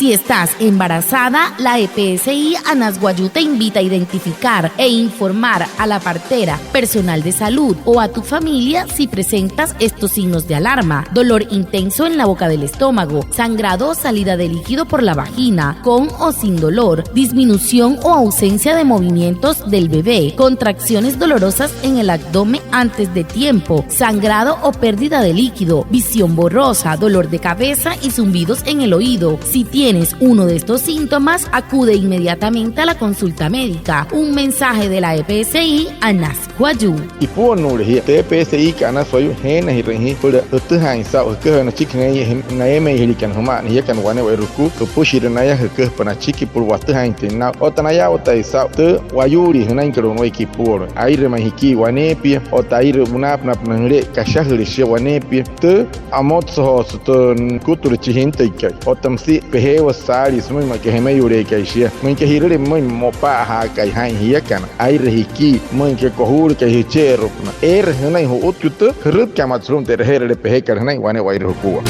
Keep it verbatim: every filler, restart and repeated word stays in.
Si estás embarazada, la E P S I Anas Wayuu te invita a identificar e informar a la partera, personal de salud o a tu familia si presentas estos signos de alarma: dolor intenso en la boca del estómago, sangrado o salida de líquido por la vagina, con o sin dolor, disminución o ausencia de movimientos del bebé, contracciones dolorosas en el abdomen antes de tiempo, sangrado o pérdida de líquido, visión borrosa, dolor de cabeza y zumbidos en el oído. Si tienes uno de estos síntomas, acude inmediatamente a la consulta médica. Un mensaje de la E P S I Anas Wayuu. Ipuonnuule jia, tü E P S I kat Anas Wayuu jeenajirüin jia süpüla jütüjaain saa'u jüküjain nachiki na eemeejilikana jüma'ana jiakana wane'ewai jukua, jüpüshire naya jüküjapa nachiki süpüla watüjaainjatüin naa'u. Otta nayaawatai saa'u tü wayuulii jünainkat nuwaikai ipuoluin, aire ma'i jikii waneepia otta aire munaapünapünaa jüle'e kashajüle shia waneepia. Tü amotsojoosü tü nükutüle chi jintüikai otta müsia pejeewasü saalii sümüin maa aka jemeyuuleekai shia, müin aka ji'rüle pümüin mo'upa'ajaakai jaa'in jiakana, aire jikii, müin aka kojuulekai jüche'eru'upünaa. Eere jünain ju'utku tü jürütkaamata sulu'umüin tü e'reje'erüle pejekat jünain wane'ewai jukua.